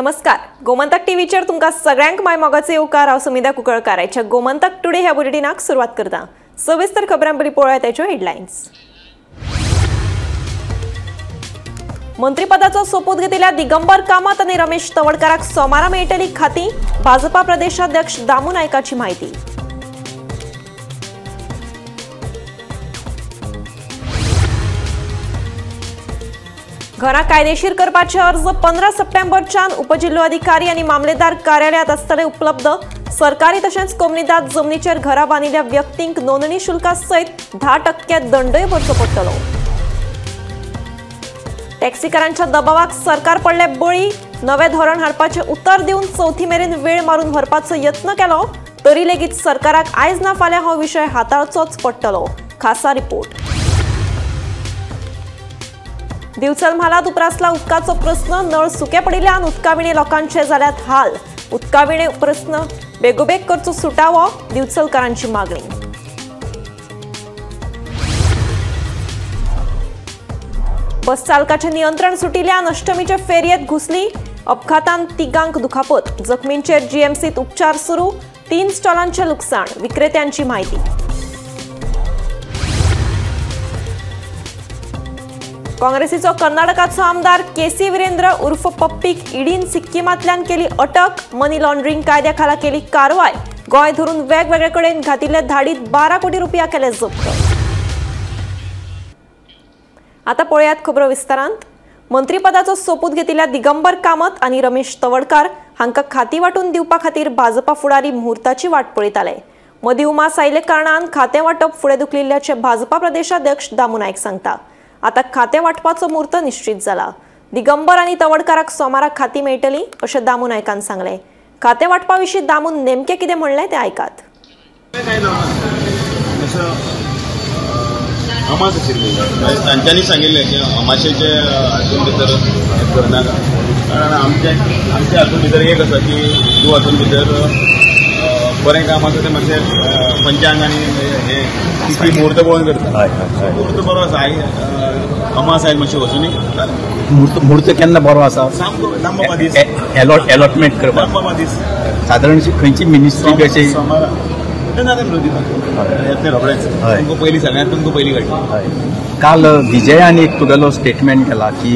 नमस्कार, गोमंतक टीव्हीचेर तुमकां सगळ्यांक my मोगाचो येवकार. हांव सुमिधा कुंकळकार. आयच्या गोमंतक टुडे ह्या बुलेटिनाक सुरवात करता. सविस्तर खबरां पयलीं पळोवया ताच्यो हेडलायन्स. मंत्रीपदाचो सोपूत घेतिल्ल्या दिगंबर कामत आनी रमेश तवडकाराक सोमारा मेळटली खाती, भाजपा प्रदेशाध्यक्ष दामू नायकाची म्हायती. घरां कायदेशीर करपाचे अर्ज 15 सप्टेंबरच्यान उपजिल्होधिकारी आनी मामलेदार कार्यालयात आसतले उपलब्ध. सरकारी तशेंच कोमुनिदाद जमनीचेर घरां बांदिल्ल्या व्यक्तींक नोंदणी शुल्का सयत 10% दंडय भरचो पडटलो. टॅक्सीकारांच्या दबावाक सरकार पडले बळी. नवें धोरण हाडपाचें उतर दिवन चवथी मेरेन वेळ मारून व्हरपाचो यत्न केलो तरी लेगीत सरकाराक आयज ना फाल्यां हो विशय हाताळचोच पडटलो. खासा रिपोर्ट. दिवचल म्हालांत उप्रासला उदकाचो प्रस्न. नळ सुके पडिल्ल्यान उदकाविणे लोकांचे जाल्यात हाल. उदकाविणे प्रस्न बेगोबेग करचो सुटावो, दिवचलकारांची मागणी. बस चालकाचें नियंत्रण सुटिल्ल्यान अष्टमीचे फेरयेंत घुसली. अपघातान तिगांक दुखापत. जखमींचेर जीएमसीत उपचार सुरू. 3 स्टॉलांचें लुकसाण, विक्रेत्यांची म्हायती. काँग्रेसीचो कर्नाटकाचो आमदार केसी विरेंद्र उर्फ पप्पीक ईडीन सिक्किमांतल्यान केली अटक. मनी लॉन्ड्रिंग कायद्या खाला केली कारवाय. गोंय धरून वेगवेगळे कडेन घातिल्ले धाडीत 12 कोटी रुपया केले जप्त. आता पळयात खबरो विस्तारांत. मंत्रीपदाचो सोपूत घेतिल्ल्या दिगंबर कामत आनी रमेश तवडकार हांकां खाती वांटून दिवपा खातीर भाजपा फुडारी मुहूर्ताची वाट पळयताले. मदीं उमास आयिल्ले कारणान खातें वांटप फुडें धुकलिल्ल्याचें भाजपा प्रदेशाध्यक्ष दामू नायक सांगता. आता खातें वांटपाचो मुहूर्त निश्चित जाला. दिगंबर आनी तवडकाराक सोमारा खाती मेळटली अशें दामू नायकान सांगलें. खातें वांटपा विशीं दामून नेमकें कितें म्हणलें तें आयकात. अमास आशिल्ली तांच्यांनी सांगिल्लें की अमाशेचे हातून भितर करनाका, कारण आमचे आमच्या हातून भितर एक आसा की तूं हातून भितर बरें काम आसा तें मातशें पंचांग आनी हे तितली मुहूर्त पळोवन करता. मुहूर्त बरो आसा. अमास आयल मातशें वचून मुहूर्त केन्ना बरो आसा सामको दामबाबा दीस एलॉटमेंट करपाक दामबाबा दीस सादारण खंयची मिनिस्ट्री कशी सोमारा येतले रोखडेच तुमकां पयलीं सगळ्यांत तुमकां पयलीं कळटलें. काल विजयान एक तुगेलो स्टेटमेंट केला की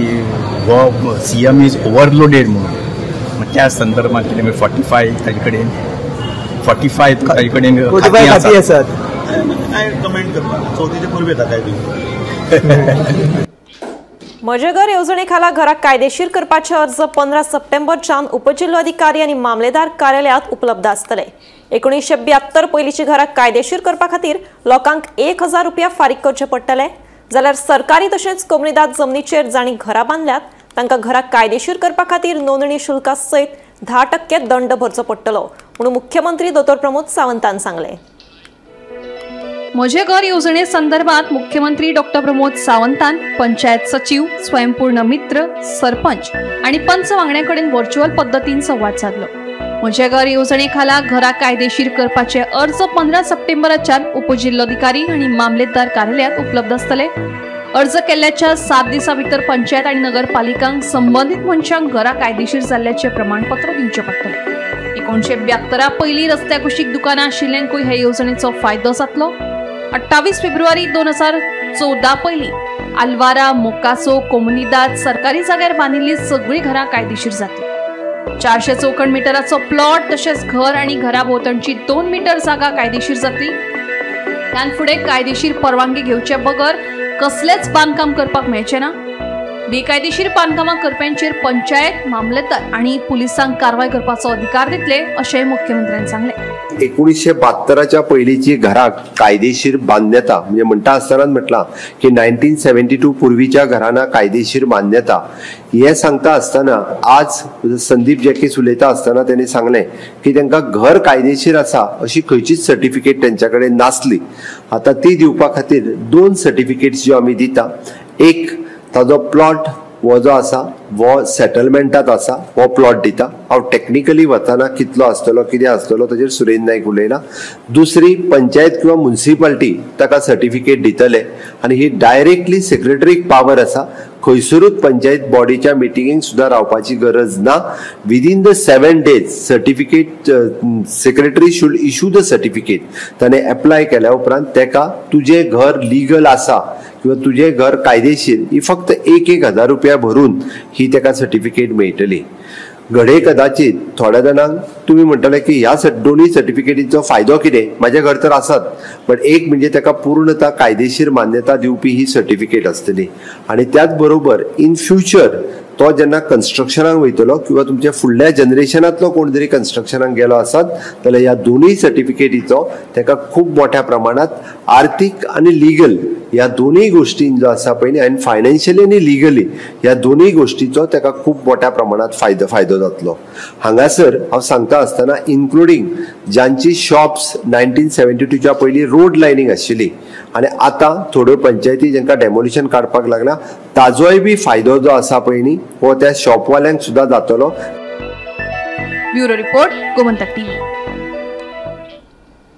हो सीएम is overloaded म्हणून. त्या संदर्भात कितें 45 ताजे कडेन 45 ताजे कडेन खाती आसात. काय कमेंट करपाक चवथीचे पूर्व येता काय बी. म्हजें घर येवजणे खाला घराक कायदेशीर करपाचे अर्ज 15 सप्टेंबरच्यान उपजिल्होधिकारी आनी मामलेदार कार्यालयात उपलब्ध आसतले. 1972 पयलींची घरां कायदेशीर करपा खातीर लोकांक 1000 रुपया फारीक करचे पडटले. जाल्यार सरकारी तशेंच कोमुनिदाद जमनीचेर जांणी घरां बांदल्यात तांकां घरां कायदेशीर करपा खातीर नोंदणी शुल्का सयत 10% दंड भरचो पडटलो म्हणून मुख्यमंत्री दोतोर प्रमोद सावंतान सांगलें. म्हजें घर येवजणे संदर्भात मुख्यमंत्री डॉक्टर प्रमोद सावंतान पंचायत सचिव, स्वयंपूर्ण मित्र, सरपंच आनी पंच वांगड्यां कडेन व्हर्च्युअल पद्दतीन संवाद सादलो. म्हजें घर येवजणे खाला घरां कायदेशीर करपाचे अर्ज 15 सप्टेंबराच्यान उपजिल्होधिकारी आनी मामलेदार कार्यालयात उपलब्ध आसतले. अर्ज केल्ल्याच्या 7 दिसां भितर पंचायत आनी नगरपालिकांक संबंदीत मनशांक घरां कायदेशीर जाल्ल्याचें प्रमाणपत्र दिवचें पडटलें. 1972 पयलीं रस्त्या कुशीक दुकानां आशिल्ल्यांकूय हे येवजणेचो फायदो जातलो. 28 फेब्रुवारी 2014 पयलीं आल्वारा, मोकासो, कोमुनिदाद सरकारी जाग्यार बांदिल्ली सगळीं घरां कायदेशीर जातली. 400 चौखण मिटराचो प्लॉट तशेंच घर आनी घरा भोंवतणची 2 मिटर जागा कायदेशीर जातली. त्यान फुडें कायदेशीर परवानगी घेवचे बगर कसलेंच बांदकाम करपाक मेळचें ना. बेकायदेशीर बांदकामां करप्यांचेर पंचायत, मामलेदार आनी पुलिसांक कारवाय करपाचो अधिकार दितले अशें मुख्यमंत्र्यान सांगलें. 1972 पयलींची घरां कायदेशीर मान्यता म्हणजे म्हणटा आसतनाच म्हटलां की 1972 पूर्वीच्या घरांना कायदेशीर मान्यता हें सांगता आसतना आज संदीप जॅकीस उलयता आसतना तेणी सांगलें की तांकां घर कायदेशीर आसा अशी खंयचीच सर्टिफिकेट तेंच्या कडेन नासली. आतां ती दिवपा खातीर 2 सर्टिफिकेट्स ज्यो आमी दिता, एक ताजो प्लॉट हो जो आसा हो सेटलमेंटात आसा, हो प्लॉट दिता. हांव टॅक्निकली वतना कितलो आसतलो कितें आसतलो ताजेर सुरेंद्र नायक उलयला. दुसरी पंचायत किंवा मुन्सिपाल्टी ताका सर्टिफिकेट दितले आनी ही डायरेक्टली सेक्रेटरीक पावर आसा. खंयसरूच पंचायत बॉडीच्या मिटिंगेक सुद्दां रावपाची गरज ना. Within the 7 days certificate secretary should issue the certificate. ताणें एप्लाय केल्या उपरांत ताका तुजें घर लिगल आसा किंवा तुजें घर कायदेशीर ही फक्त 1,000 रुपया भरून ही ताका सर्टिफिकेट मेळटली. घडये कदाचित थोड्या जाणांक तुमी म्हणटले की ह्या दोनूय सर्टिफिकेटीचो फायदो कितें, म्हाजें घर तर आसात, बट एक म्हणजे ताका पूर्णता कायदेशीर मान्यता दिवपी ही सर्टिफिकेट आसतली आनी त्याच बरोबर इन फ्युचर तो जेन्ना कन्स्ट्रक्शनाक वयतलो किंवा तुमच्या फुडल्या जनरेशनांतलो कोण जरी कन्स्ट्रक्शनाक गेलो आसत जाल्यार ह्या दोनूय सर्टिफिकेटीचो ताका खूब मोठ्या प्रमाणांत आर्थीक आनी लिगल ह्या दोनूय गोश्टीन जो आसा पळय आनी फायनान्शियली आनी लिगली ह्या दोनूय गोश्टीचो ताका खूब मोठ्या प्रमाणांत फायदो जातलो. हांगासर हांव सांगता आसतना इन्क्लुडींग जांची शॉप्स 1972च्या पयलीं रोड लायनींग आशिल्ली आनी आतां थोड्यो पंचायती जांकां डेमोलिशन काडपाक लागला ताजोय बी फायदो जो आसा पळय न्ही हो त्या शॉपवाल्यांक सुद्दां जातलो. Bureau report, Gomantak TV.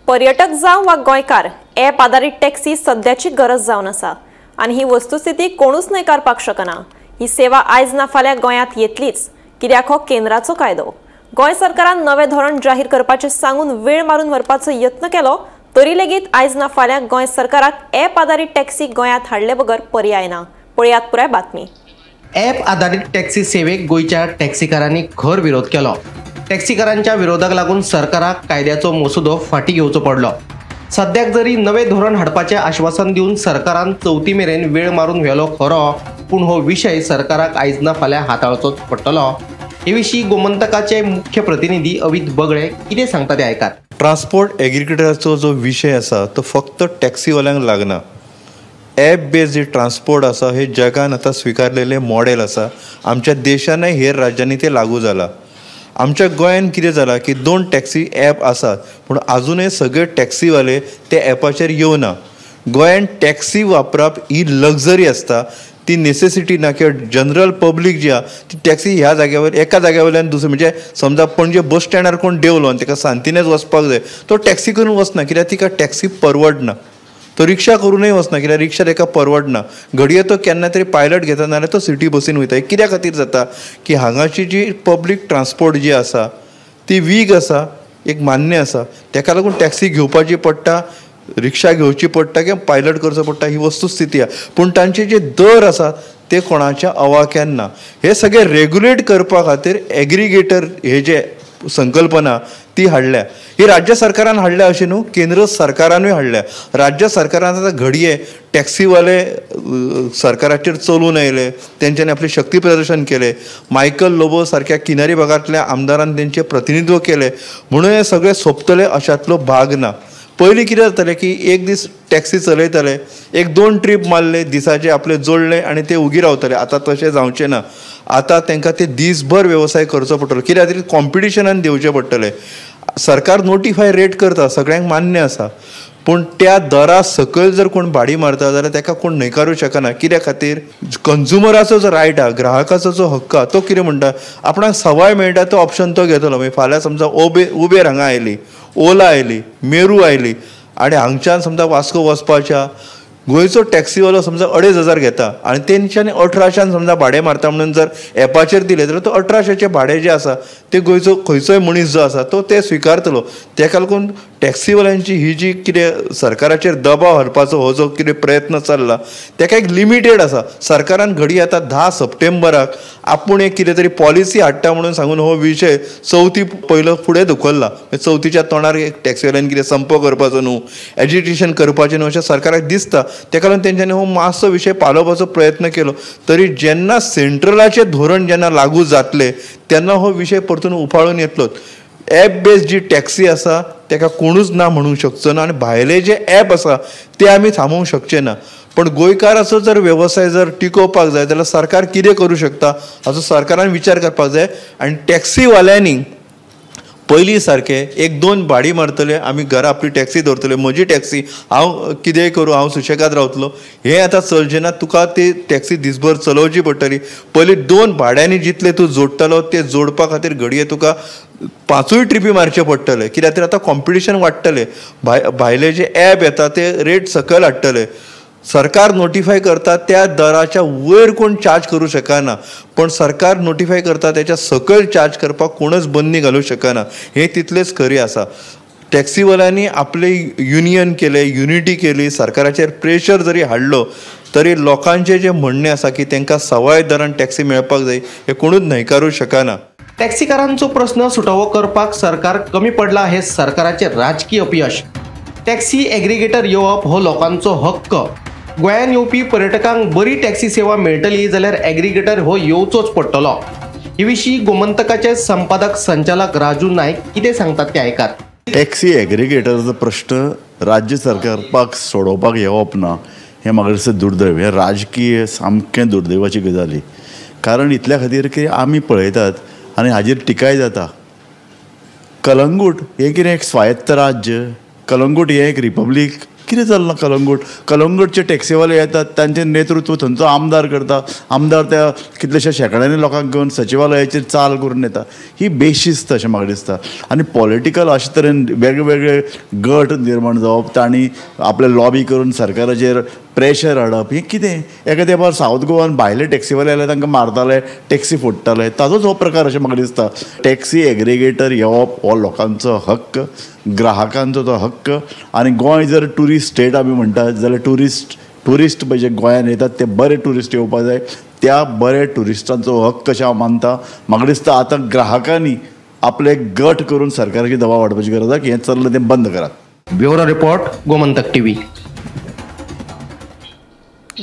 पर्यटक जावं वा गोंयकार, ॲप आदारीत टॅक्सी सद्याची गरज जावन आसा आनी ही वस्तुस्थिती कोणूच न्हयकारपाक शकना. ही सेवा आयज ना फाल्यां गोंयांत येतलीच, कित्याक हो केंद्राचो कायदो. गोंय सरकारान नवें धोरण जाहीर करपाचें सांगून वेळ मारून व्हरपाचो यत्न केलो तरी लेगीत आयज ना फाल्यां गोंय सरकाराक ॲप आदारीत टॅक्सी गोंयांत हाडले बगर पर्याय ना. पळयात पुराय बातमी. ॲप आदारीत टॅक्सी सेवेक गोंयच्या टॅक्सीकारांनी खर विरोध केलो. टॅक्सीकारांच्या विरोधाक लागून सरकाराक कायद्याचो मसुदो फाटीं घेवचो पडलो. सद्याक जरी नवें धोरण हाडपाचें आश्वासन दिवन सरकारान चवथी मेरेन वेळ मारून व्हेलो खरो, पूण हो विशय सरकाराक आयज ना फाल्यां हाताळचोच पडटलो. हे विशीं गोमंतकाचे मुख्य प्रतिनिधी अवित बगळे कितें सांगता ते आयकात. ट्रान्सपोर्ट एग्रीगेटराचो जो विशय आसा तो फक्त टॅक्सीवाल्यांक लागना. ॲप बेज जे ट्रान्सपोर्ट आसा हे जगान आतां स्विकारलेलें मॉडेल आसा. आमच्या देशानय हेर राज्यांनी ते लागू जाला. आमच्या गोंयान कितें जालां की 2 टॅक्सी ॲप आसात पूण आजुनय सगळे टॅक्सीवाले ते ॲपाचेर येवना. गोंयान टॅक्सी वापरप ही लग्जरी आसता, ती नेसेसिटी ना किंवा जनरल पब्लीक जी आहा ती टॅक्सी ह्या जाग्यावर एका जाग्या वयल्यान दुसरे, म्हणजे समजा पणजे बस स्टँडार कोण देंवलो आनी ताका सांतिनेज वचपाक जाय तो टॅक्सी करून वचना, कित्याक तिका टॅक्सी परवडना. तो रिक्षा करूनय वचना कित्याक रिक्षा ताका परवडना. घडये तो केन्ना तरी पायलट घेता नाजाल्यार तो सिटी बसीन वयता. कित्या खातीर जाता की हांगाची जी पब्लीक ट्रान्सपोर्ट जी आसा ती वीक आसा, एक मान्य आसा, ताका लागून टॅक्सी घेवपाची पडटा, रिक्षा घेवची पडटा किंवा पायलट करचो पडटा, ही वस्तुस्थिती आसा. पूण तांचे जे दर आसा ते कोणाच्या अवाक्यान ना. हे सगळे रेगुलेट करपा खातीर एग्रीगेटर हे जे संकल्पना ती हाडल्या, ही राज्य सरकारान हाडल्या अशें न्हू, केंद्र सरकारानूय हाडल्या. राज्य सरकारान आतां घडये टॅक्सीवाले सरकाराचेर चलून आयले, तेंच्यांनी आपलें शक्ती प्रदर्शन केलें, मायकल लोबो सारक्या किनारी भागांतल्या आमदारान तेंचें प्रतिनिधित्व केलें, म्हणून हें सगळें सोंपतलें अशांतलो भाग ना. पयलीं कितें जातालें की एक दीस टॅक्सी चलयताले, 1-2 ट्रीप मारले दिसाचे आपले जोडले आनी ते उगी रावताले. आतां तशें जावचें ना. आतां तांकां ते दीसभर वेवसाय करचो पडटलो, कित्याक खातीर कॉम्पिटिशनान देंवचें पडटलें. सरकार नोटिफाय रेट करता, सगळ्यांक मान्य आसा, पूण त्या दरा सकयल जर कोण भाडी मारता जाल्यार ताका कोण न्हयकारूं शकना. कित्या खातीर कंज्युमराचो जो रायट आहा, ग्राहकाचो जो हक्क आहा, तो कितें म्हणटा, आपणाक सवाय मेळटा तो ऑप्शन तो घेतलो. मागीर फाल्यां समजा उबेर हांगा आयली, ओला आयली, मेरू आयली आनी हांगच्यान समजा वास्को वचपाच्या गोंयचो टॅक्सीवालो समजा 2500 घेता आनी तेंच्यांनी 1800 समजा भाडें मारता म्हणून जर एपाचेर दिलें जाल्यार तो 1800 भाडें जें आसा तें गोंयचो खंयचोय मनीस जो आसा तो तें स्विकारतलो. तेका लागून टॅक्सीवाल्यांची ही जी कितें सरकाराचेर दबाव हाडपाचो हो जो कितें प्रयत्न चल्ला तेका एक लिमिटेड आसा. सरकारान घडये आतां 10 सप्टेंबराक आपूण एक कितें तरी पॉलिसी हाडटा म्हणून सांगून हो विशय चवथी पयलो फुडें धुकल्ला. चवथीच्या तोंडार एक टॅक्सीवाल्यांनी कितें संप करपाचो न्हू, एजिटेशन करपाचें न्हू अशें सरकाराक दिसता. तेका लागून तेंच्यांनी हो मातसो विशय पालोवपाचो प्रयत्न केलो. तरी जेन्ना सेंट्रलाचें धोरण जेन्ना लागू जातलें तेन्ना हो विशय परतून उफाळून येतलोच. एप बेज जी टॅक्सी आसा तेका कोणूच ना म्हणूंक शकचो ना आनी भायले जे एप आसा ते आमी थांबोवंक शकचे ना. पण गोंयकाराचो जर वेवसाय जर टिकोवपाक जाय जाल्यार सरकार कितें करूं शकता हाचो सरकारान विचार करपाक जाय. आनी टॅक्सीवाल्यांनी पयलीं सारकें एक दोन भाडी मारतले आमी घरा आपली टॅक्सी दवरतले, म्हजी टॅक्सी हांव कितेंय करूं, हांव सुशेगाद रावतलो, हें आतां चलचें ना. तुका ती टॅक्सी दिसभर चलोवची पडटली. पयलीं दोन भाड्यांनी जितले तूं जोडटलो ते जोडपा खातीर घडये तुका 5 ट्रिपी मारचे पडटले, कित्याक तर आतां कॉम्पिटिशन वाडटलें. भायले जे ॲप येता ते रेट सकयल हाडटले. सरकार नोटिफाय करता त्या दराच्या वयर कोण चार्ज करूं शकना, पण सरकार नोटिफाय करता त्याच्या सकयल चार्ज करपाक कोणच बंदी घालूं शकना, हें तितलेंच खरी आसा. टॅक्सीवाल्यांनी आपले युनियन केलें, युनिटी केली, सरकाराचेर प्रेशर जरी हाडलो तरी लोकांचें जें म्हणणें आसा की तांकां सवाय दरान टॅक्सी मेळपाक जाय हें कोणूच न्हयकारूं शकना. टॅक्सीकारांचो प्रस्न सुटावो करपाक सरकार कमी पडला हे सरकाराचें राजकीय अपयश. टॅक्सी एग्रीगेटर येवप हो लोकांचो हक्क. गोंयांत येवपी पर्यटकांक बरी टॅक्सी सेवा मेळटली जाल्यार एग्रीगेटर हो येवचोच पडटलो. हे विशीं गोमंतकाचे संपादक संचालक राजू नायक कितें सांगतात ते आयकात. टॅक्सी एग्रीगेटरचो प्रश्न राज्य सरकारपाक सोडोवपाक येवप ना हें म्हाका दिसता दुर्दैव. हें राजकीय सामकें दुर्दैवाची गजाली. कारण इतल्या खातीर की आमी पळयतात आनी हाजेर टिकाय जाता. कलंगूट हें कितें एक स्वायत्त राज्य, कलंगूट हें एक रिपब्लीक, कितें चल्लां कलंगूट? कलंगूटचे टॅक्सीवाले येतात, तांचें नेतृत्व थंयचो आमदार करता, आमदार त्या कितलेश्या शेंकड्यांनी लोकांक घेवन सचिवालयाचेर चाल करून येता. ही बेशिस्त अशें म्हाका दिसता. आनी पॉलिटिकल अशे तरेन वेगवेगळे गट निर्माण जावप, तांणी आपले लॉबी करून सरकाराचेर प्रेशर हाडप, हें कितें? एका तेंपार सावथ गोवान भायले टॅक्सीवाले आयले तांकां मारताले, टॅक्सी फोडटाले, ताजोच हो प्रकार अशें म्हाका दिसता. टॅक्सी एग्रीगेटर येवप हो लोकांचो हक्क, ग्राहकांचो तो हक्क. आनी गोंय जर ट्युरिस्ट स्टेट आमी म्हणटात जाल्यार ट्युरिस्ट पळय जे गोंयान येतात ते बरे ट्युरिस्ट येवपाक जाय. त्या बरे ट्युरिस्टांचो हक्क अशें हांव मानता. म्हाका दिसता आतां ग्राहकांनी आपले गट करून सरकाराची दबाव वाडपाची गरज आसा की हें चल्लां तें बंद करात. Bureau report, Gomantak TV.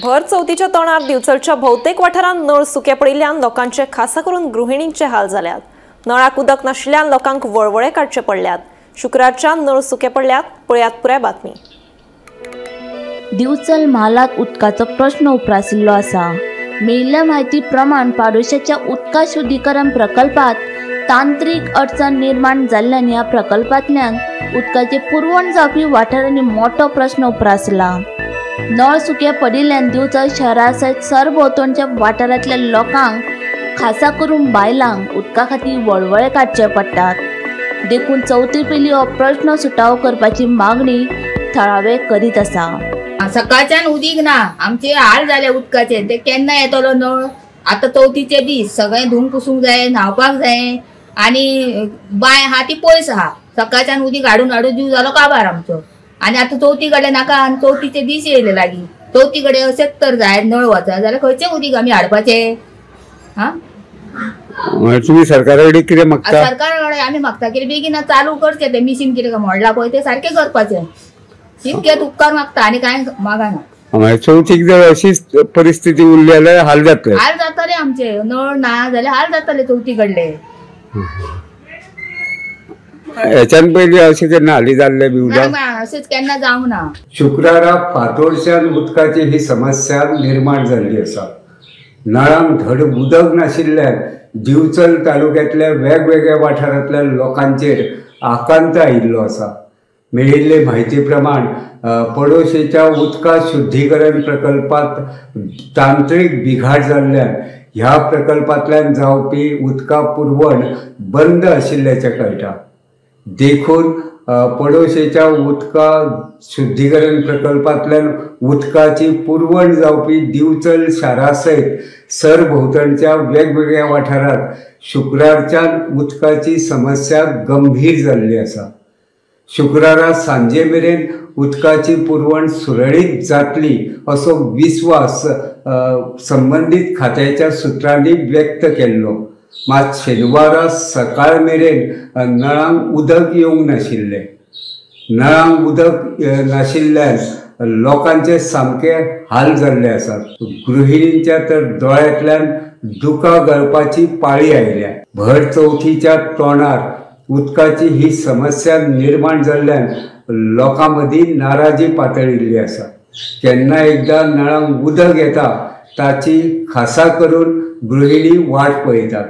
भर चवथीच्या तोंडार दिवचलच्या भोवतेक वाठारांत नळ सुके पडिल्ल्यान लोकांचे खासा करून गृहिणींचे हाल जाल्यात. नळाक उदक नाशिल्ल्यान लोकांक वळवळे काडचे पडल्यात. शुक्रारच्यान नळ सुके पडल्यात. पळयात पुराय बातमी. दिवचल म्हालांत उदकाचो प्रश्न उप्रासिल्लो आसा. मेळिल्ल्या म्हायती प्रमाण पाडोशाच्या उदका शुद्धीकरण प्रकल्पात तांत्रिक अडचण निर्माण जाल्ल्यान ह्या प्रकल्पांतल्यान उदकाचे पुरवण जावपी वाठारांनी मोठो प्रश्न उप्रासला. नळ सुके पडिल्ल्यान दिवचल शहरा सयत सरभोंवतणच्या वाठारांतल्या लोकांक खासा करून बायलांक उदका खातीर वळवळे काडचे पडटात. देखून चवथी पयलीं हो प्रश्न सुटावो करपाची मागणी थळावे करीत आसा. सकाळच्यान उदीक ना, आमचे हाल जाले उदकाचे. ते केन्ना येतलो नळ? आतां चवथीचे दीस, सगळें धुवूंक पुसूंक जाय, न्हांवपाक जाय आनी बांय आहा ती पयस आहा. सकाळच्यान उदीक हाडून हाडून जीव जालो काबार आमचो. आनी आतां चवथी कडेन नाका, आनी चवथीचे दीस येयले लागीं, चवथी कडेन अशेंच तर जाय नळ वचा जाल्यार खंयचें उदीक आमी हाडपाचें? हा, तुमी सरकारा कडेन कितें मागता? सरकारा कडेन आमी मागता की बेगीन चालू करचें, तें मिशीन कितें मोडलां पळय तें सारकें करपाचें. इतकें उपकार मागता आनी कांय मागना. चवथीक जर अशीच परिस्थिती उरली जाल्यार हाल जातले, हाल जातले आमचे. नळ ना जाल्यार हाल जातले चवथी कडले. हेच्यान पयलीं अशें केन्ना हाली जाल्लें बी उदक? अशेंच केन्ना जावंक ना. शुक्रारा फातोडच्यान उदकाची ही समस्या निर्माण जाल्ली आसा. नळांक धड उदक नाशिल्ल्यान दिवचल तालुक्यांतल्या वेगवेगळ्या वाठारांतल्या लोकांचेर आकांत आयिल्लो आसा. मेळिल्ले म्हायती प्रमाण पडोशेच्या उदका शुद्धीकरण प्रकल्पात तांत्रिक बिघाड जाल्ल्यान ह्या प्रकल्पांतल्यान जावपी उदका पुरवण बंद आशिल्ल्याचें कळटा. देखून पडोशेच्या उदका शुद्धीकरण प्रकल्पांतल्यान उदकाची पुरवण जावपी दिवचल शारा सयत सरभोंवतणच्या वेगवेगळ्या वाठारांत शुक्रारच्यान उदकाची समस्या गंभीर जाल्ली आसा. शुक्रारा सांजे मेरेन उदकाची पुरवण सुरळीत जातली असो विस्वास संबंदीत खात्याच्या सुत्रांनी व्यक्त केल्लो. मात शेनवारा सकाळ मेरेन नळांक उदक येवंक नाशिल्लें. नळांक उदक नाशिल्ल्यान लोकांचे सामके हाल जाल्ले आसात. गृहिणींच्या तर दोळ्यांतल्यान दुकां गळपाची पाळी आयल्या. भर चवथीच्या तोंडार उदकाची ही समस्या निर्माण जाल्ल्यान लोकां मदीं नाराजी पातळिल्ली आसा. केन्ना एकदां नळांक उदक येता ताची खासा करून गृहिणी वाट पळयतात.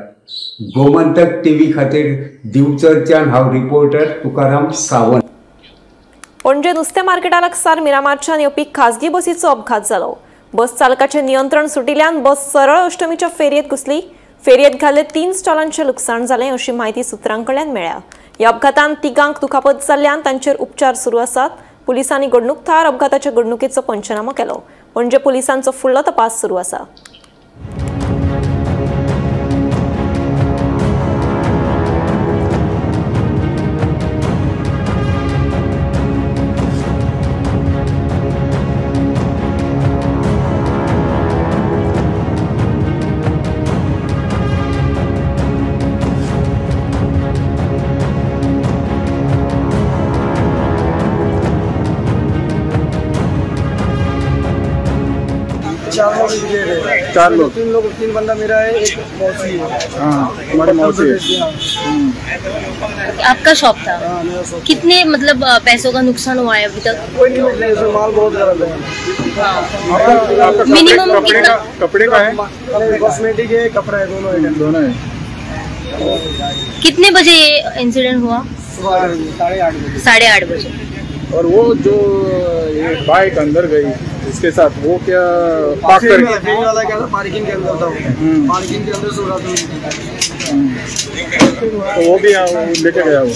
गोमंतक टीव्ही खातीर दिवचलच्यान हांव रिपोर्टर तुकाराम सावंत. पणजे नुस्तें मार्केटा लागसार मिरामारच्यान येवपी खाजगी बसीचो अपघात जालो. बस चालकाचें नियंत्रण सुटिल्ल्यान बस सरळ अष्टमीच्या फेरयेंत घुसली. फेरयेंत घाल्ले 3 स्टॉलांचें लुकसाण जालें अशी म्हायती सुत्रां कडल्यान मेळ्ळ्या. ह्या अपघातान तिगांक दुखापत जाल्ल्यान तांचेर उपचार सुरू आसात. पुलिसांनी घडणूक थळार अपघाताच्या घडणुकेचो पंचनामो केलो. पणजे पुलिसांचो फुडलो तपास सुरू आसा. चार लोग, तीन लोग, 3 बंदा मेरा है, एक मौसी है। हाँ, हमारे मौसी है। आपका शॉप था? हाँ, मेरा शॉप। कितने मतलब पैसों का नुकसान हुआ है अभी तक? कोई नहीं, माल बहुत गलत है। मिनिमम कितना? कपड़े का है, कॉस्मेटिक है, कपड़ा है, दोनों है। दोनों है। कितने बजे ये इंसिडेंट हुआ? 8:30 बजे। 8:30 बजे। और वो जो ये बाइक अंदर गई इसके साथ, वो क्या पार्क कर वाला क्या था? पार्किंग के अंदर था, पार्किंग के अंदर सो रहा था, तो वो भी लेके गया। वो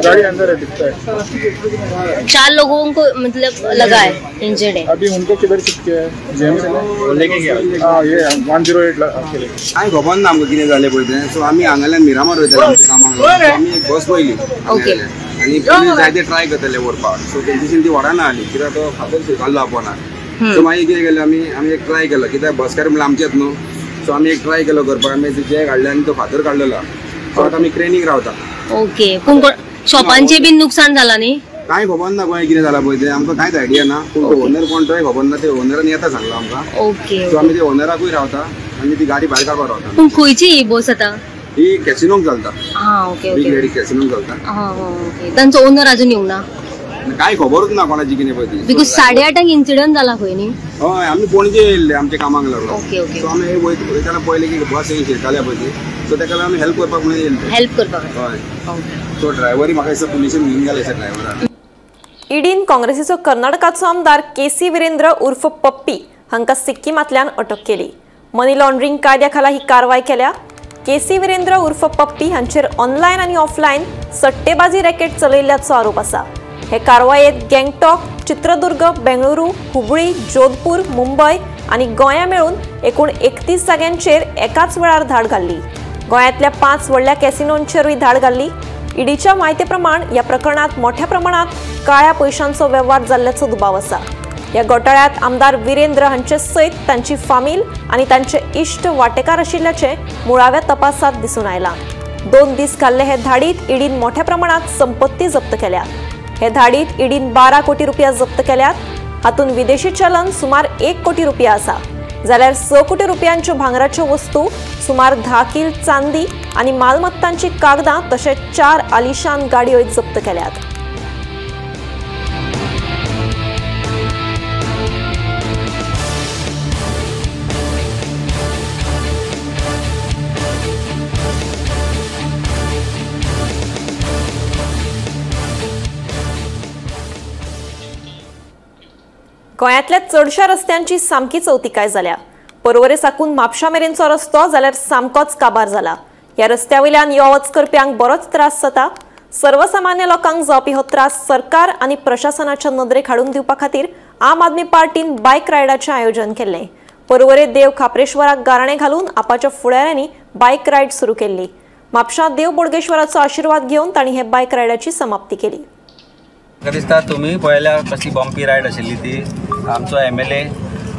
गाड़ी अंदर है, दिखता है। 4 लोगों को मतलब लगा है इंजर्ड है। अभी उनको किधर शिफ्ट किया है? जेम्स लेके गया। हाँ, ये 108 के। कांय खबर ना आमकां कितें जालें पळय तें. सो आमी हांगाल्यान मिरामार वयताले आमच्या कामाक. आमी एक बस पळयली आनी पुलीस जायते ट्राय करतले व्हरपाक. सो तेंच्याशीन ती व्हरना आली कित्याक तो फातर स्विकारलो आपोना. सो मागीर कितें केलें आमी, आमी एक ट्राय केलो कित्याक बसकार म्हणल्यार आमचेच न्हू. सो आमी एक ट्राय केलो करपाक. आमी जॅक हाडले आनी तो फातर काडलेलो. सो आतां आमी क्रेनीक रावता. ओके, पूण शॉपांचें बीन नुकसान जालां न्ही? कांय खबर ना गोंय कितें जालां पळय तें, आमकां कांयच आयडिया ना. पूण तो ओनर कोण तोय खबर ना. ते ओनरान येता सांगला आमकां. ओके. सो आमी ते ओनराकूय रावता आनी ती गाडी भायर काडपाक रावता. पूण खंयची ही बस आतां? ही कॅसिनोक चलता. हां, ओके. बिग लेडी कॅसिनोक चलता. हां, ओके. तांचो ओनर अजून येवंक ना? कांय खबरूच ना कोणाची कितें पळय ती. Because 8:30 incident जाला खंय न्ही? हय, आमी पणजे येयल्ले आमच्या कामाक लागून. Okay okay. सो आमी वयताना पळयलें की बस येवन शिरकाल्या पळय ती. सो ताका लागून आमी हेल्प करपाक म्हणून येयल्ले. हेल्प करपाक. हय. सो ड्रायव्हरी म्हाका दिसता पुलिशेन घेवन गेले ड्रायव्हराक. ईडीन काँग्रेसीचो कर्नाटकाचो आमदार केसी विरेंद्र उर्फ पप्पी हांकां सिक्कीमांतल्यान अटक केली. मनी लॉन्ड्रिंग कायद्या खाला ही कारवाय केल्या. केसी विरेंद्र उर्फ पप्पी हांचेर ऑनलायन आनी ऑफलायन सट्टेबाजी रॅकेट चलयिल्ल्याचो आरोप आसा. हे कारवायेत गँगटॉक, चित्रदुर्ग, बेंगळुरू, हुबळी, जोधपूर, मुंबय आनी गोंया मेळून एकूण 31 जाग्यांचेर एकाच वेळार धाड घाल्ली. गोंयांतल्या 5 व्हडल्या कॅसिनोंचेरूय धाड घाल्ली. ईडीच्या म्हायती प्रमाण ह्या प्रकरणात मोठ्या प्रमाणात काळ्या पयशांचो वेव्हार जाल्ल्याचो दुबाव आसा. ह्या घोटाळ्यात आमदार विरेंद्र हांचे सयत तांची फामील आनी तांचे इश्ट वांटेकार आशिल्ल्याचें मुळाव्या तपासात दिसून आयलां. 2 दीस घाल्ले हे धाडीत ईडीन मोठ्या प्रमाणात संपत्ती जप्त केल्या. हे धाडीत ईडीन 12 कोटी रुपया जप्त केल्यात. हातूंत विदेशी चलन सुमार 1 कोटी रुपया आसा, जाल्यार 6 कोटी रुपयांच्यो भांगराच्यो वस्तू, सुमार 10 किल चांदी आनी मालमत्तांची कागदां तशेंच 4 आलिशान गाडयो जप्त केल्यात. गोंयांतल्या चडशा रस्त्यांची सामकी चवतिकाय जाल्या. पर्वरे साकून म्हापशा मेरेनचो रस्तो जाल्यार सामकोच काबार जाला. ह्या रस्त्या वयल्यान यो वच करप्यांक बरोच त्रास जाता. सर्वसामान्य लोकांक जावपी हो त्रास सरकार आनी प्रशासनाच्या नदरेक हाडून दिवपा खातीर आम आदमी पार्टीन बायक रायडाचें आयोजन केल्लें. पर्वरे देव खाप्रेश्वराक गाराणें घालून आपाच्या फुडाऱ्यांनी बायक रायड सुरू केल्ली. म्हापशा देव बोडगेश्वराचो आशिर्वाद घेवन तांणी हे बायक रायडाची समाप्ती केली. म्हाका दिसता तुमी पळयल्यार कसली बॉम्पी रायड आशिल्ली ती. आमचो MLA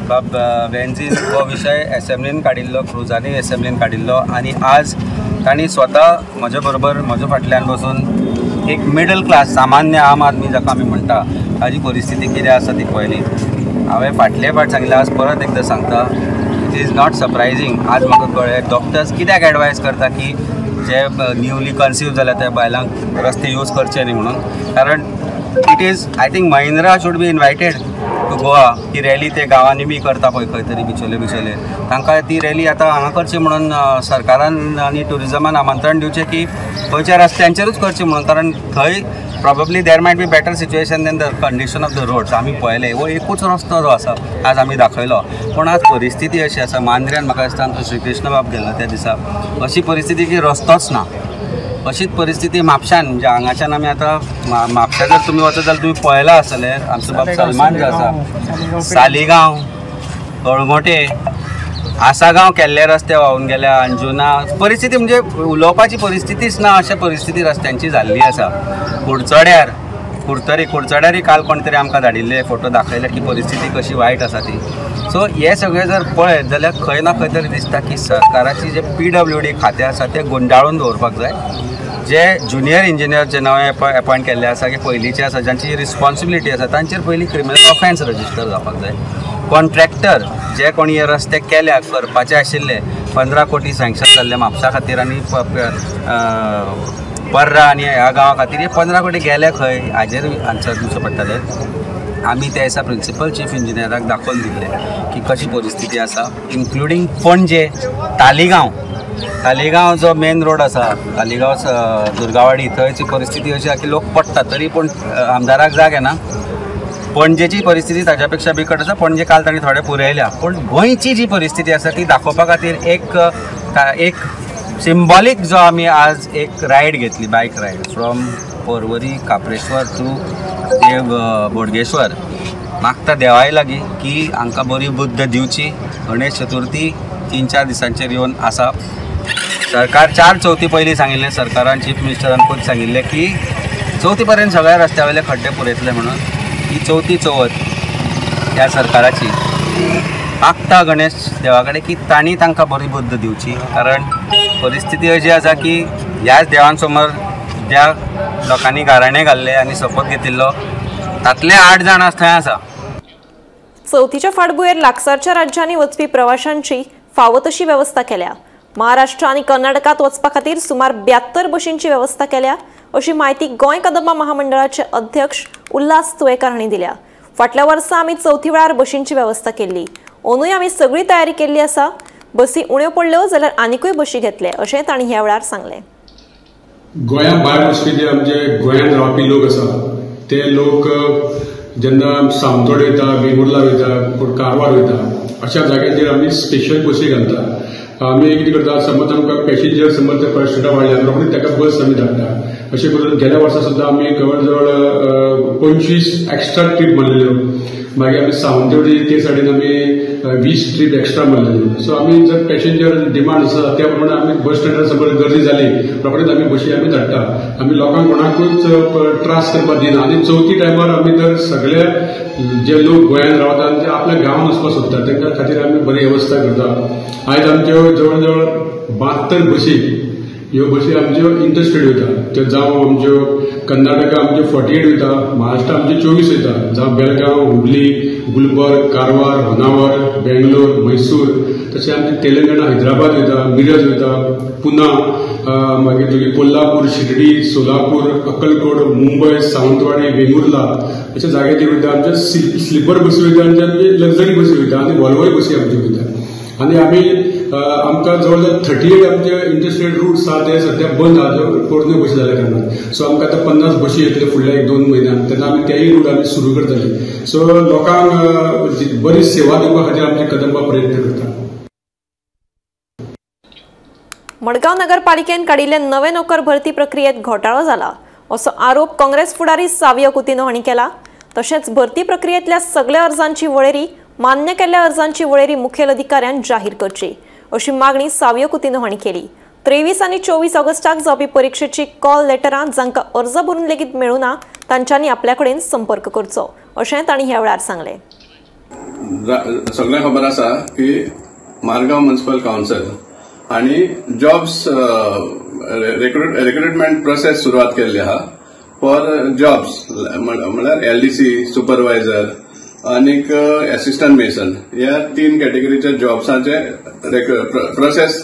बाब वेन्झीन हो विशय एसेंब्लीन काडिल्लो, क्रुजांनी एसेंब्लीन काडिल्लो आनी आज तांणी स्वता म्हजे बरोबर म्हज्या फाटल्यान बसून एक मिडल क्लास सामान्य आम आदमी जाका आमी म्हणटा ताजी परिस्थिती कितें आसा ती पळयली. हांवें फाटले फावट सांगलें, आज परत एकदां सांगता, it is not surprising. आज म्हाका कळ्ळें डॉक्टर्स कित्याक एडवायज करता की जे न्यूली कन्सीव जाल्या त्या बायलांक रस्ते यूज करचे न्ही म्हणून. कारण it is, I think Mahindra should be invited to Goa ही रॅली ते गांवांनी बी करता पळय खंय तरी बिचोले बिचोले, तांकां ती रॅली आतां हांगा करची म्हणून सरकारान आनी ट्युरिजमान आमंत्रण दिवचें की गोंयच्या रस्त्यांचेरूच करची म्हणून, कारण थंय probably there might be better situation than the condition of the roads. आमी पळयलें हो एकूच रस्तो जो आसा आज आमी दाखयलो, पूण आज परिस्थिती अशी आसा मांद्र्यान म्हाका दिसता आमचो श्रीकृष्ण बाब गेल्लो त्या दिसा, अशी परिस्थिती की रस्तोच ना. अशीच परिस्थिती म्हापशान, म्हणजे हांगाच्यान आमी आतां म्हापशा जर तुमी वचत जाल्यार तुमी पळयलां आसतलें आमचो बाब सलमान जो आसा, सालिगांव, कळंगोटे, आसागांव केल्ले रस्ते व्हांवून गेल्या, अंजुना परिस्थिती म्हणजे उलोवपाची परिस्थितीच ना अशा परिस्थिती रस्त्यांची जाल्ली आसा. कुडचड्यार, कुडतरी, कुडचड्यारय काल कोण तरी आमकां धाडिल्ले फोटो दाखयले की परिस्थिती कशी वायट आसा ती. सो हे सगळें जर पळयत जाल्यार खंय ना खंय तरी दिसता की सरकाराची जे PWD खातें आसा तें गुंडाळून दवरपाक जाय. जे ज्युनियर इंजिनियर जे नवे एपॉयंट केल्ले आसा की पयलींचे आसा जांची रिस्पॉन्सिबिलिटी आसा तांचेर पयलीं क्रिमिनल ऑफेन्स रजिस्टर जावपाक जाय. कॉन्ट्रॅक्टर जे कोणी हे रस्ते केल्या करपाचे आशिल्ले 15 कोटी सँक्शन जाल्ले म्हापसा खातीर आनी पर्रा आनी ह्या गांवा खातीर, हे 15 कोटी गेले खंय हाजेर आन्सर दिवचो पडटलें. आमी त्या दिसा प्रिंसिपल चीफ इंजिनियराक दाखोवन दिल्लें की कशी परिस्थिती आसा, इन्क्लुडींग पणजे, तालिगांव, तालिगांव जो मेन रोड आसा तालिगांव दुर्गावाडी थंयची परिस्थिती अशी आसा की लोक पडटा तरी पूण आमदाराक जाग येना. पणजेची परिस्थिती ताज्या पेक्षा बिकट आसा, पणजे काल तांणी थोडे पुरयल्या, पूण गोंयची जी परिस्थिती आसा ती दाखोवपा खातीर एक सिंबॉलीक जो आमी आज एक रायड घेतली, bike ride from Porvorim Kapreshwar to Dev Bodgeshwar, मागता देवाय लागीं की हांकां बरी बुद्द दिवची. गणेश चतुर्थी 3-4 दिसांचेर येवन आसा. सरकार 4 चवथी पयलीं सांगिल्लें, सरकारान चीफ मिनिस्टरान खूब सांगिल्लें की चवथी पर्यंत सगळ्या रस्त्या वयले खड्डे पुरयतले म्हणून. ही चवथी चवथ ह्या सरकाराची, मागता गणेश देवा कडेन की तांणी तांकां बरी बुद्द दिवची, कारण परिस्थिती अशी आसा की ह्याच देवांसमोर ज्या लोकांनी गाराणें घाल्लें आनी सोपूत घेतिल्लो तातले 8 जाण आज थंय आसा. चवथीच्या फाटभुंयेर लागसारच्या राज्यांनी वचपी प्रवाशांची फावो तशी वेवस्था केल्या. महाराष्ट्र आनी कर्नाटकांत वचपा खातीर सुमार 72 बशींची वेवस्था केल्या अशी म्हायती गोंय कदंबा महामंडळाचे अध्यक्ष उल्हास तुयेंकार हांणी दिल्या. फाटल्या वर्सा आमी चवथी वेळार बशींची वेवस्था केल्ली, अंदूय आमी सगळी तयारी केल्ली आसा. बसी उण्यो पडल्यो जाल्यार आनिकूय बशी घेतले अशें तांणी ह्या वेळार सांगलें. गोंया भायर वचपी जे आमचे गोंयांत रावपी लोक आसा ते लोक जेन्ना सामतोड वयता, वेंगुर्ला वयता, कारवार वयता, अशा जाग्यांचेर आमी स्पेशल बसी घालता. आमी कितें करता, समज आमकां पॅसेंजर समज ते पर्संटा वाडल्या रोखडीच ताका बस आमी धाडटा. अशें करून गेल्या वर्सा सुद्दां आमी जवळ जवळ 25 एक्स्ट्रा ट्रीप मारलेल्यो. मागीर आमी सावंतवाडी ते सायडीन आमी 20 ट्रीप एक्स्ट्रा मारलेल्यो. सो आमी जर पॅसेंजर डिमांड आसा त्या प्रमाणे आमी बस स्टँडार समज गर्दी जाली रोखडीच आमी बशी आमी धाडटा. आमी लोकांक कोणाकूच त्रास करपाक दिना. आनी चवथी टायमार आमी तर सगळे जे लोक गोंयांत रावता आनी ते आपल्या गांवांत वचपाक सोदता तांकां खातीर आमी बरी वेवस्था करता. आयज आमच्यो जवळ जवळ 72 बशी ह्यो बशी आमच्यो इंटरस्टेट वयता. त्यो जावं आमच्यो कर्नाटका आमच्यो 48 वयता, महाराष्ट्र आमच्यो 24 वयता, जावं बेळगांव, हुबली, गुलबर्ग, कारवार, होनावर, बेंगलोर, मैसूर, तशें आमचें तेलंगणा, हैदराबाद वयता, मिरज वयता, पुना, मागीर तुगे कोल्हापूर, शिर्डी, सोलापूर, अक्कलकोट, मुंबय, सावंतवाडी, वेंगुर्ला अशा जाग्याचेर वयता. आमच्या स्लिपर बसी वयता आनी आमची लक्झरी बसी वयता आनी वॉल्वोय बसी आमच्यो वयता. आनी आमी आमकां जवळ जवळ 38 आमचे इंटरस्टेट रूट्स आहा ते सद्या बंद आहा, पोरण्यो बसी जाल्या कारणान. सो आमकां आतां 50 बशी येतल्यो फुडल्या 1-2 म्हयन्यान, तेन्ना आमी तेय रूट आमी सुरू करतले. सो लोकांक बरी सेवा दिवपा खातीर आमचे कदंबा प्रयत्न करता. मडगांव नगरपालिकेन काडिल्ले नवे नोकर भरती प्रक्रियेत घोटाळो जाला असो आरोप काँग्रेस फुडारी सावियो कुतिन्हो हांणी केला. तशेंच भरती प्रक्रियेंतल्या सगळ्या अर्जांची वळेरी मान्य केल्ल्या अर्जांची वळेरी मुखेल अधिकाऱ्यान जाहीर करची अशी मागणी सावियो कुतिन्हो हांणी केली. 23 आनी 24 ऑगस्टाक जावपी परिक्षेची कॉल लेटरां जांकां अर्ज भरून लेगीत मेळुना तांच्यांनी आपल्या कडेन संपर्क करचो अशें तांणी ह्या वेळार सांगलें. सगळ्यांक खबर आसा की मारगांव म्युनिसिपल कावन्सिल आनी जॉब्स रिक्रुटमेंट प्रोसेस सुरवात केल्ली आहा फॉर जॉब्स म्हळ्यार एलडीसी, सुपरवायझर आनीक एसिस्टंट मेसन ह्या 3 कॅटेगरीच्या जॉब्साचे प्रोसेस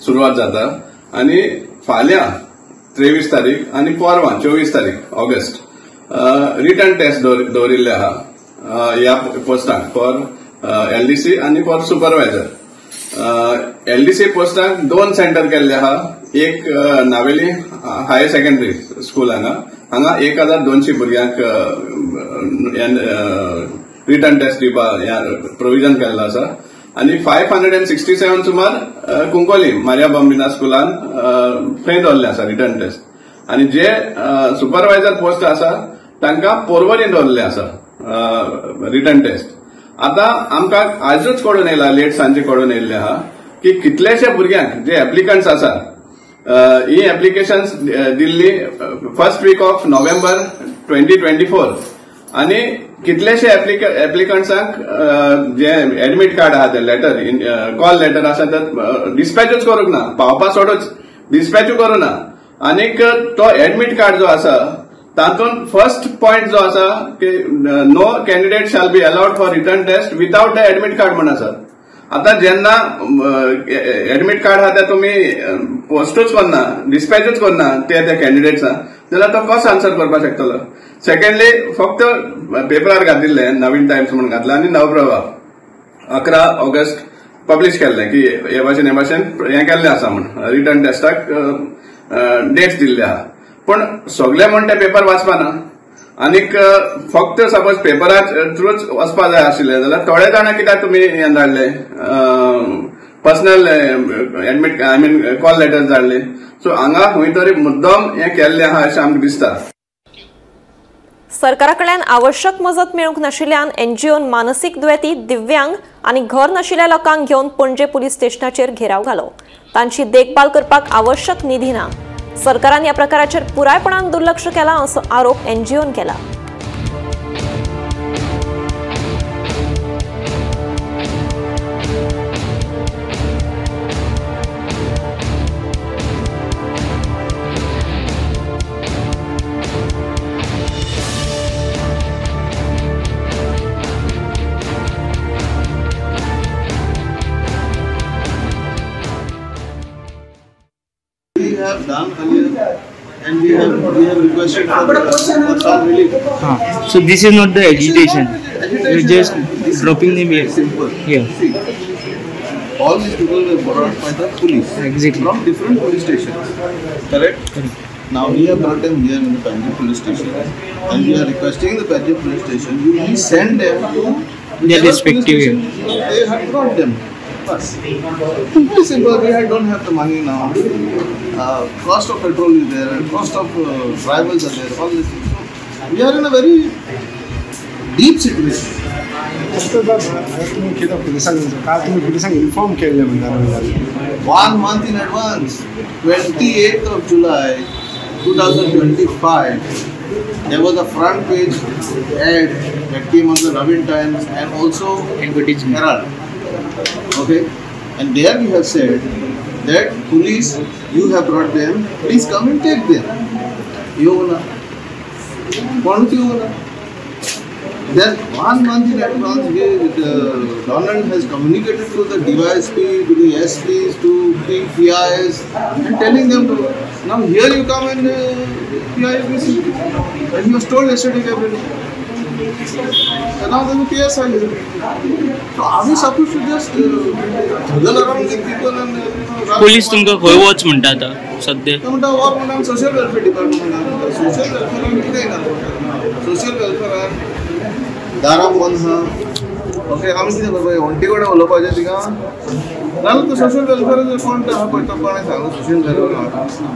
सुरवात जाता आनी फाल्यां 23 तारीख आनी परवां 24 तारीख ऑगस्ट रिटर्न टेस्ट दवरिल्ले आहा. ह्या पोस्टांक फॉर एलडीसी आनी फॉर सुपरवायझर. एलडीसी पोस्टांक 2 सेंटर केल्ले आहा. एक नावेली हायर सेकंडरी स्कूल हांगा हांगा 1200 भुरग्यांक रिटर्न टेस्ट दिवपा प्रोविजन केल्लो आसा आनी 567 सुमार कुंकोली मारिया बॉम्बिना स्कुलान थंय दवरले आसा रिटर्न टेस्ट. आनी जे सुपरवायझर पोस्ट आसा तांकां पोरवरी दवरले आसा रिटर्न टेस्ट. आतां आमकां आयजूच कळून येयला, लेट सांजे कळून येयल्ले आहा की कितलेशे भुरग्यांक जे एप्लिकंट्स आसा ही एप्लिकेशन्स दिल्ली फर्स्ट वीक ऑफ नोव्हेंबर 2024 आनी कितलेशे एप्लिकंट्सांक जे एडमीट कार्ड आहा ते लेटर कॉल लेटर आसा ते डिस्पॅचूच करूंक ना, पावपा सोडूच डिस्पॅचूय करूंक ना. आनीक तो एडमीट कार्ड जो आसा तातूंत फर्स्ट पॉयंट जो आसा की no candidate shall be allowed for written test without the admit card म्हण आसा. आतां जेन्ना एडमीट कार्ड आहा ते तुमी पोस्टूच करना, डिस्पॅचूच करना ते त्या कॅन्डिडेट्सांक, जाल्यार तो कसो आन्सर करपाक शकतलो. सेकंडली फक्त पेपरार घातिल्ले नवीन टायम्स म्हूण घातला आनी नवप्रभा 11 ऑगस्ट पब्लिश केल्ले की हे भाशेन हे भाशेन हें केल्लें आसा म्हूण रिटर्न टेस्टाक डेट्स दिल्ले आहा. पूण सगळे म्हण ते पेपर वाचपा ना आनीक फक्त सपोज पेपरा थ्रूच वचपा जाय आशिल्ले जाल्यार थोडे जाणां कित्याक तुमी हें धाडले personal admit I mean call letters धाडले. सो हांगा खंय तरी मुद्दम हें केल्लें आहा अशें आमकां दिसता. सरकारा कडल्यान आवश्यक मजत मेळूंक नाशिल्ल्यान एनजीओन मानसीक दुयेंती, दिव्यांग आनी घर नाशिल्ल्या लोकांक घेवन पणजे पुलीस स्टेशनाचेर घेराव घालो. तांची देखभाल करपाक आवश्यक निधी ना. सरकारान ह्या प्रकाराचेर पुरायपणान दुर्लक्ष केलां असो आरोप एनजीओन केला. Done earlier, and we have requested for some relief. So this is not the agitation. We're just dropping them here. Simple. Yeah. See, all these people were brought by the police. Exactly. From different police stations. Correct? Correct. Now we have brought them here in the Panjim police station, and we are requesting the Panjim police station, you please send them to their respective. They have brought them. Simply simple. We don't have the money now. Cost of petrol is there, cost of drivers are there, all these things. So we are in a very deep situation. 1 month in advance, 28th of July 2025, there was a front page ad that came on the Navin Times and also Herald. Okay, and there we have said that police, you have brought them, please come and take them. Yogana. Then 1 month in advance, Donald has communicated to the DYSP, to the SPs, to PIs, and telling them to. Now here you come and PI is missing. And he was told yesterday, Gabriel. So now there's a PSI here. So are we supposed to just juggle around with people and police तुमकां खंय वच म्हणटा आतां सद्या? म्हणटा war म्हणटा social welfare department म्हणटा. Social वेलफेअरान कितें ना, सोशल वेलफेअरान दारां बंद आहा. ओके, आमी कितें करपाचें, वण्टी कडेन उलोवपाचें तिका नाजाल्यार तो सोशल वेलफेअराचो कोण आहा पळय तो कोणें सांगलो सोशल वेलफेअर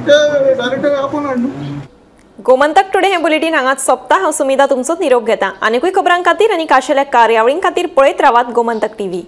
ते डायरेक्टर आपोवन हाडलो. गोमंतक टुडे हे बुलेटीन हांगाच सोंपता. हांव सुमिता तुमचो निरोप घेता. आनीकूय खबरां खातीर आनी खाशेल्या कार्यावळीं खातीर पळयत रावात गोमंतक टीव्ही.